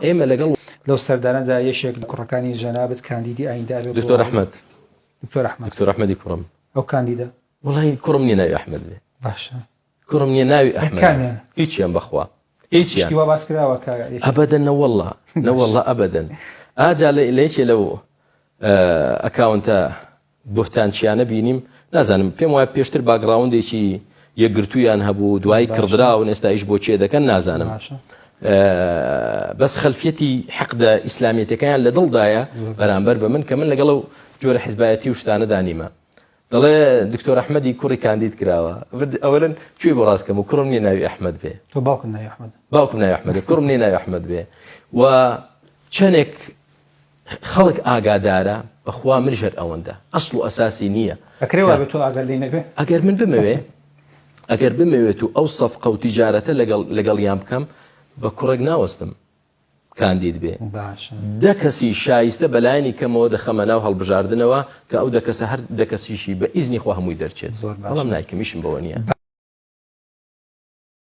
ئێمە لەگەڵ. لەو سەردانەدا یەکێک لە کوڕەکانی جەنابت کاندیدی ئایندە ئەبێ بۆ. دکتۆر ئەحمەد. دکتۆر ئەحمەد. دکتۆر ئەحمەدی کوڕم. ئەو کاندیدە؟ وەڵای کوڕم نییە ناوی ئەحمەد بێ. باشە. کوڕم نییە ناوی ئەحمەد. کامیان؟ هیچیان بەخوا. هیچیان. شتی وا باس کراوە کە. ئەبەدەن نەوەڵڵا نەوەڵڵا ئەبەدەن. ئاجا لە یەکێ لەو ئەکاونتە بوهتانچیانە بینیم نازانم پێم وایە پێشتر باگڕاوندێکی یەکگرتوویان هەبوو دوایی کڕدراون ئێستا ئیش بۆ کێ دەکەن نازانم بەس خەلفیەتی حەقدە ئیسلامیەتەکەیان لە دڵدایە بەرامبەر بە من کە من لەگەڵ جۆرە حزبایەتی و شتانەدا نیمە دەڵێ دکتۆر ئەحمەدی کوڕی کاندید کراوە ئەوەن کوێ بۆ ڕاستکەم و کوڕم نیە ناوی ئەحمەد بێ تۆ باوکم ناوی ئەحمەد باوکم ناوی ئەحمەد کوڕم نیە ناوی ئەحمەد بێ و چەندێک خەڵک ئاگادارە بەخوا منیش هەر ئەوەندە ئەسڵ و ئەساسی نییە. ئەکرێ وابێ تۆ ئاگات لێی نەبێ؟ ئەگەر من بمەوێ ئەگەر بمەوێت و ئەو سەفقە و تیجارەتە لەگەڵ لەگەڵیان بکەم بە کوڕێک ناوەستم کاندید بێ باشە دە کەسی شایستە بەلایەنی کەمەوە دەخەمە ناو هەڵبژاردنەوە کە ئەو دە کەسە هەر دە کەسیشی بە ئیزنی خوا هەمووی دەرچێت زۆر باشە بەڵام نایکەم ئیشم بەوە نییە.